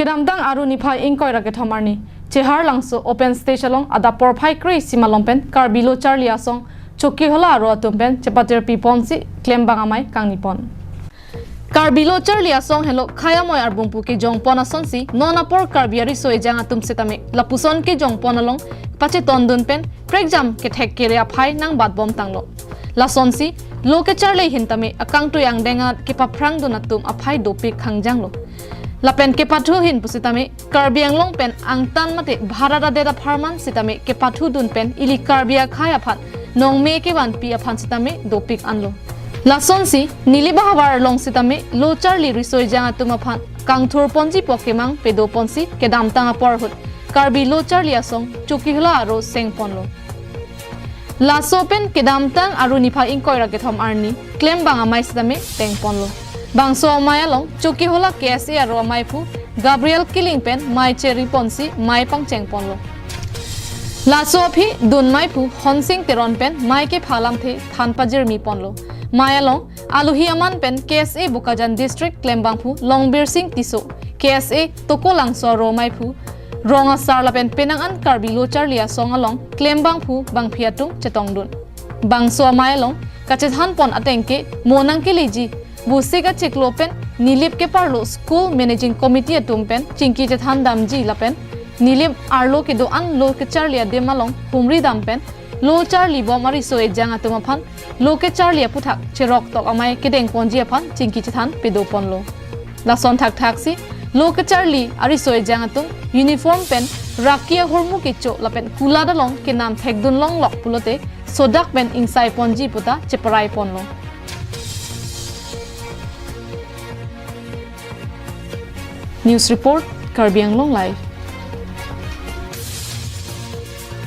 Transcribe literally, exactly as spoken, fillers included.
Kedamtang Aru niphai ingkoi ra kethom arni Cheharlangso open stage along adap porphai kre-isi malom pen Karbi Lo Charli Asong Chokihola aro atum pen chepatirpi ponsi klembang amei kangni pon. Karbi Lo Charli Asong helo khei amoi arbung pu kejong pon asonsi non apor Karbi ariso ejang atum setame lapuson kejong pon along pachetongdun pen prekjam kethek kere aphai nangbat bom tanglo. Lasonsi lo kecharli ahin tame akangtui angdeng anat kepaphrangdun atum aphai dopik khangjanglo. Lapen kepathu ahin pusitame Karbi Anglong pen angtan mate Bharat adet apharman sitame kepathudun pen ili Karbi akhei aphan nongme kevanpi aphan sitame dopik anlo. Lasonsi Nilip ahavar along sitame lo charli riso ejang atum aphan kangthur ponji pu akemang pedo ponsi kedamtang apor ahut Karbi Lo Charli Asong Chokihola aro seng ponlo. Laso pen kedamtang Aru niphai ingkoi ra kethom arni klembang amei sitame teng ponlo. Bangso amei along Chokihola K S A aro amei aphu Gabriel Killing pen mei cheri ponsi mei pangcheng ponlo. Laso aphi dun mei aphu Honsing Teron pen mei kepha lamthe than pajirmi ponlo. Mei along alohi aman pen K S A Bokajan District klembangphu Longbir Sing Tisso, K S A Tokolangso aro amei aphu Rong Asar lapen penang an Karbi Lo Charli Asong along klembangphu bangphi atum chetongdun. Bangso amei along kachethan pon ateng ke mo nangkeleji Busik achiklo pen Nilip keparlo School Managing Committee atum pen chingki chethan damji lapen Nilip arlo kedo-an lo kecharli adim along humri dam pen lo charli bom ariso ejang atum aphan lo kecharli aputhak cherok tok amei kedeng ponji aphan chingki chethan pedo ponlo. Lason thakthaksi lo kecharli ariso ejang atum uniform pen raki ahormu kecho lapen kulat along kenam thekdun longlok pulote sodak pen ingsai ponji puta cheparai ponlo. News report, Karbi Anglong Live.